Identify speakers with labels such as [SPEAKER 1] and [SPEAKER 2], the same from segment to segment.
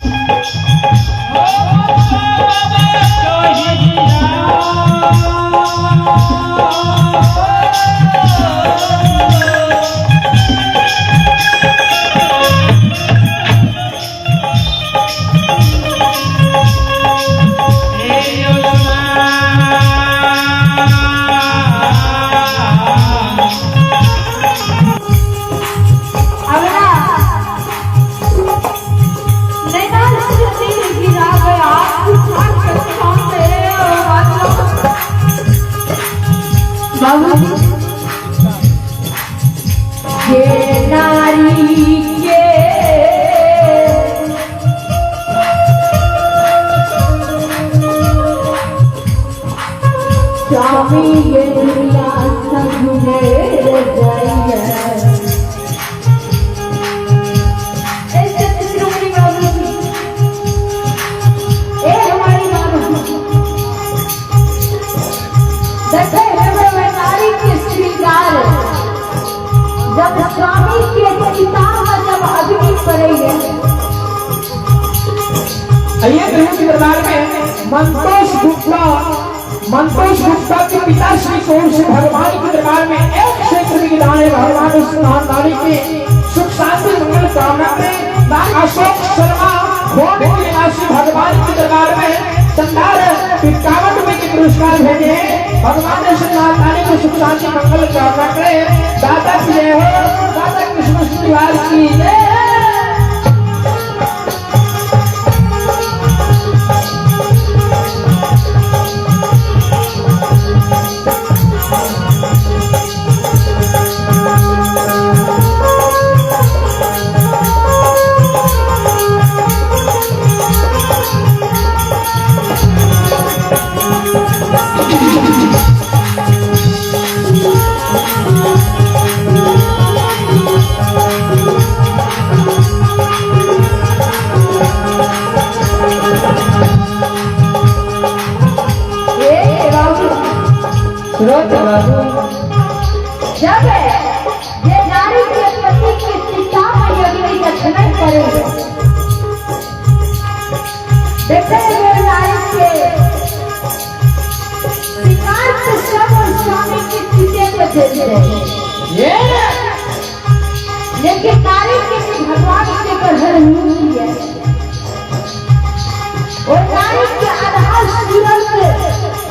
[SPEAKER 1] अगला नैना स्थिति गिरा गया बाबू के नारी के स्वामी ये दुनिया संग में जाइए। ऐसे शिरोमणि बाबू ए हमारी मानो देखे है नारी के श्रृंगार जब स्वामी के चिता में जब अग्नि पड़ेगी।
[SPEAKER 2] आइए प्रभु के दरबार में मंतोष गुप्ता, मंतोष गुप्ता के पिता श्री कौर से भगवान के दरबार में एक क्षेत्र की दान है। भगवान उस दान के सुख शांति मंगल कामना करें। अशोक शर्मा खोंड के निवासी भगवान के दरबार में संदार 51 रुपए के पुरस्कार भेजे हैं। भगवान उस दान को सुख शांति मंगल कामना करें। दाता की जय हो, दाता कृष्ण परिवार की जय।
[SPEAKER 1] ए बाबू
[SPEAKER 2] सुरोज बाबू,
[SPEAKER 1] जब ये नारी के पति की चिता में अग्नि का खनन करेंगे, देखे वो नारी के शिकार के सब और स्वामी की चिते को दे रहे,
[SPEAKER 2] ये
[SPEAKER 1] लेकिन नारी के भी भगवान के पर रूप है और नारी के आधार सूरत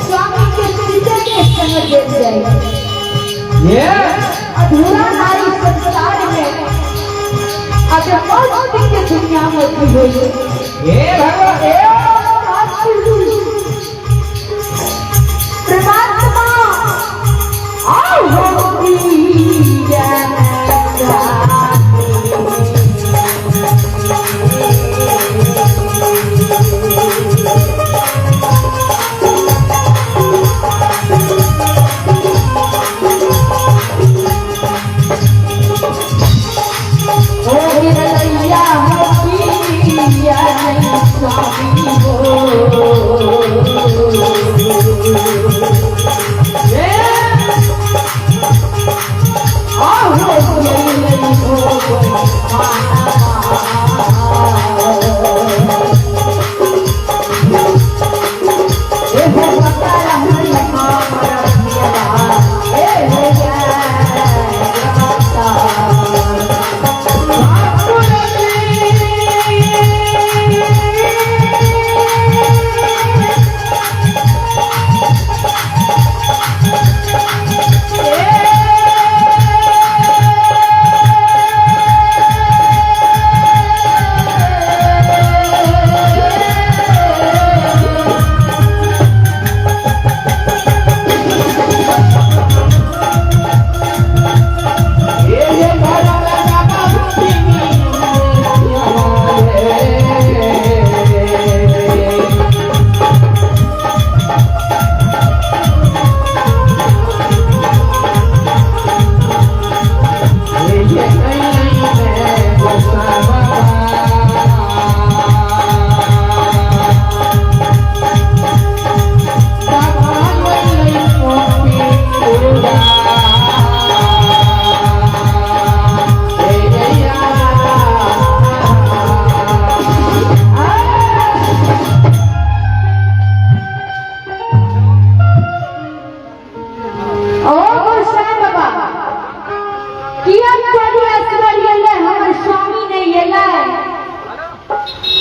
[SPEAKER 1] स्वामी के चिते के संग दे जाएगी।
[SPEAKER 2] ये
[SPEAKER 1] अधूरा नारी संसार में अगर मौत के दुनिया में भी हुई।
[SPEAKER 2] ये भगवान
[SPEAKER 1] ए परमात्मा आओ स्वामी हो।
[SPEAKER 2] ये
[SPEAKER 1] Oh,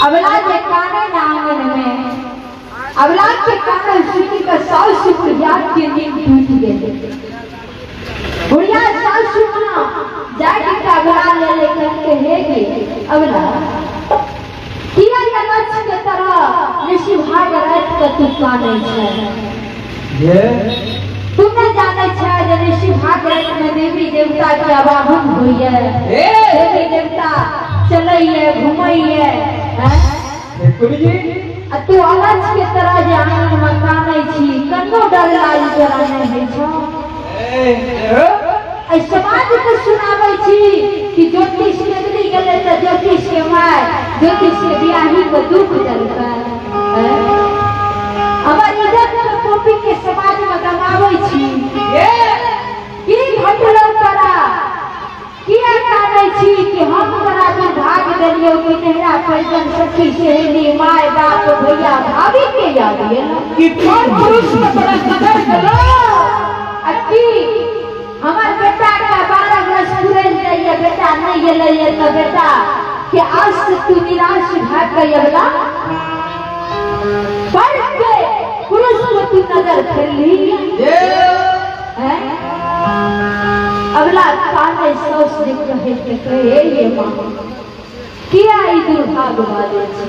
[SPEAKER 1] अबला जे काने ना आंगन में, अबला के कानल सुनी के सासु बुढ़िया के नींद टूट गेल। बुढ़िया सासु माँ जाके अबला ले ले के हे गे अबला, किया नच के तरह ऋषि भाग रात के तू कानै छै? तू न जानै छै जे ऋषि भाग रात में देवी देवता के आवाहन होइए, देवी देवता चलैए घुमैए। आ तू अलग के तरह जे आंगन में कानै छी, कनो डर लाज तोरा नहि होइ छौ? एहि समाज के सुनाबै छी कि ज्योतिष केदली गेलै तऽ ज्योतिष के माय ज्योतिष के बियाही के दुख देलकै। हमर इज्जत के कॉपी के समाज में गमाबै छी। की घटलो तोरा? किया कानै छी कि हम तोरा दुर्भाग्य देलियौ कि नहिरा परिजन सखी सहेली my बाप भैया भाभी के याद एलौ
[SPEAKER 2] कि पर पुरुष के तोरा कदर गेलो?
[SPEAKER 1] आ की हमर बेटा के 12 वर्ष पुरल जाइए, बेटा नहीं गेलैए तऽ बेटा के आज से तू निराश भए के अबला पर के पुरुष को तू नजर फेरली हैं? अगला काने सौस जे कहे के कहे, ये माँ, किया ई दुर्भाग्य बाजै छी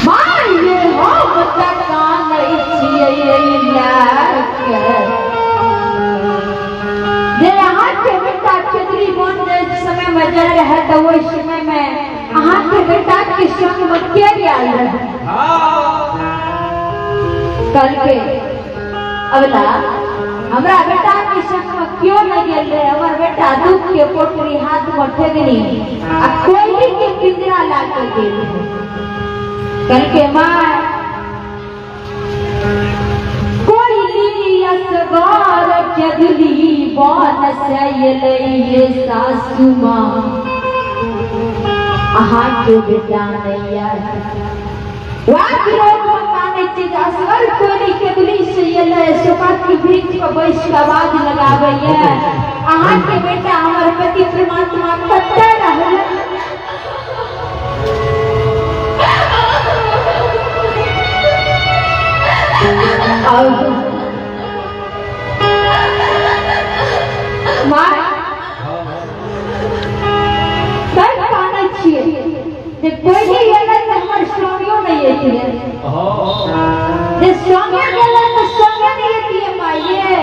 [SPEAKER 1] माँ? ये हम तऽ कानै छियै लए जे अहाँके बेटा केदरी बन जे समय में जल रहे तऽ ओहि समय में अहाँके बेटा के संग में के गेल रहे? कहलकै अबला, हमरा बेटा के संग में क्यों न गेल रहे? हमर बेटा दुख के पोटरी हाथ में ठेगनी आ कोयली के पिंजरा ला के गेल रहे। कहलकै माँ, कोयली असगर केदली बन से एलै ये सासू माँ, अहाँके बेटा नहि आयल। वएह लोक में कानै छै जे असगर कोयली केदली से एलै, सोपात के वृक्ष पर बैस के आवाज लगाबैए, अहाँके बेटा हमर पति परमात्मा कतऽ रहल? और माँ तैं कानै छियै जे कोयली एलै तऽ हमर स्वामियो नहि एतियै, जे स्वामी गेलै तऽ स्वामी नहि एतियै। माइये,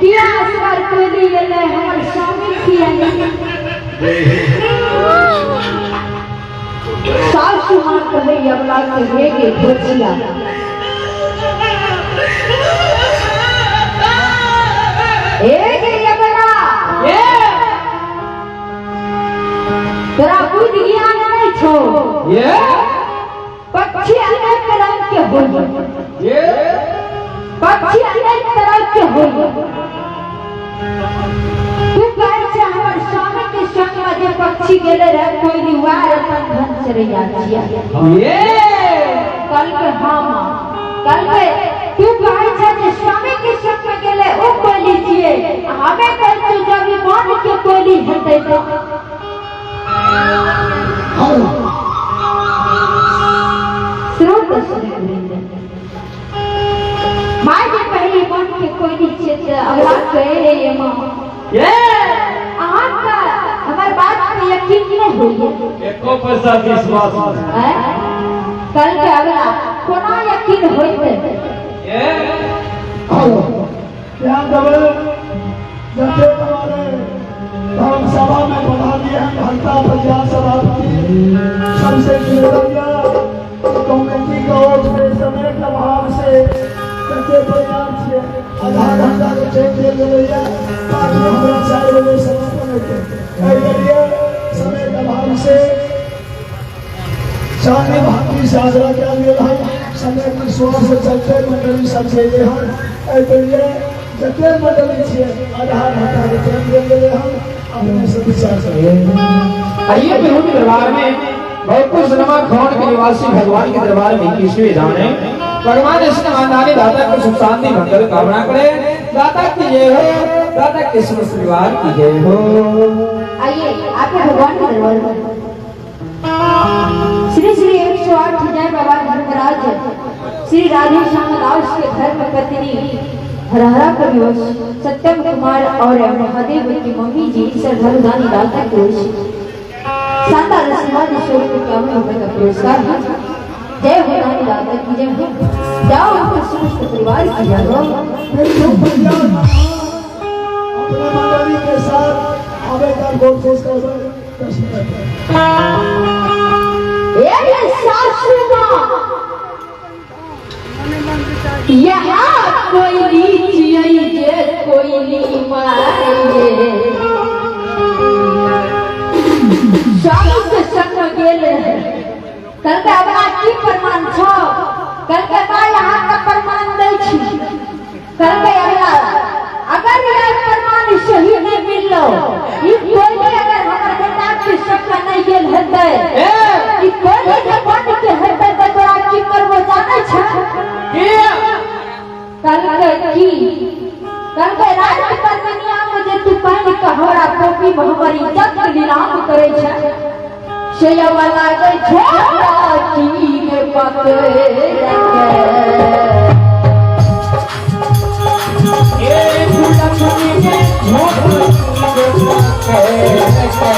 [SPEAKER 1] किया असगर कोयली एलै, हमर स्वामी किया नहि? सासु माँ कहै अबला के, हे गे बचिया, हे गे अबला, तोरा बुद्धि ज्ञान नहीं छो। पक्षी अनेक रंग के होई, पक्षी अनेक तरह के होई। तू कहै छै हमर स्वामी के संग में जे पक्षी गेले रहे कोयली, वएह रतन धन चिड़ैया छियै। कल के हाँ माँ। कल के तू कहै छै जे स्वामी के संग में गेले ओ कोयली छियै, आ हमे कहै छियै जब ई वन के कोयली हेतै तऽ स्रोत माय जे पहली वन के कोयली छियै तऽ अगला कहे रे ये माँ, अहाँके हमर बात पे यकीन नहि होइए?
[SPEAKER 3] एको पैसा विश्वास नहीं।
[SPEAKER 1] हैं? कल के अगला कोना यकीन होइते?
[SPEAKER 4] ध्यान देवे, जैसे तुम्हारे धर्मसभा में बढ़ा दिए हैं घंटा प्रचार सभापति, सबसे निवेदन कमेटी का ओर से समय के अभाव से जते परिणाम से आधा घंटा के टाइम दे गेलैया ताकि हमरा 4 बजे समापन होते। एहि लिए समय के अभाव से चांदी भांति से आग्रह कयल गेल हन, समय के विश्वास से चलते मंडली सब से एलै हन। एहिके लिए जते मंडली छियै आधा घंटा के टाइम देल गेलै हन, अपने से विचार करियै।
[SPEAKER 2] आइए प्रभु के दरबार में भरतपुर सनमा खौन के निवासी भगवान के दरबार में 21वीं दान है। भगवान इस खानदानी दाता को सुख शांति मंगल कामना करे। दाता की जय हो, दाता के समस्त परिवार की जय हो।
[SPEAKER 1] आइए आपके भगवान के दरबार में। 108। जय बाबा धर्मराज श्री राधे श्याम दास के धर्म पत्नी हरहरा कविवश सत्यम कुमार और महादेव की मम्मी जी श्रद्धालु दाता की ओर से शानदार आशीर्वाद स्वरूप 51 रुपए का पुरस्कार है। जय हो दानी दाता की जय हो। जाओ उनके समस्त परिवार की जय हो।
[SPEAKER 4] मेरी प्रज्ञा अपने मंडली के साथ आवेदन कोशिश कर 10 मिनट।
[SPEAKER 1] एक सासू माँ, यहाँ कोयली चियै जे कोयली मारे। स्वामी के संग गेल रहे। कहलकै, हमरा की प्रमाण छौ? कहलकै, माय, अहाँके प्रमाण दै छी। कहलकै, अगला अगर यह प्रमाण सही नहि मिललो, ई कोयली अगर हमर बेटा के संग नहि गेल हेतै, ई कोयली जे बन के हेतै तऽ तोरा की करबो, जानै छै? कहलकै, की? कहलकै, रात परमनिया में जे तू पानि के हमरा टोपी में हमर इज्जत के नीलाम करै छै, से वाला गै छोटा की के पकड़ के।
[SPEAKER 2] ए लक्ष्मी के झोंक के।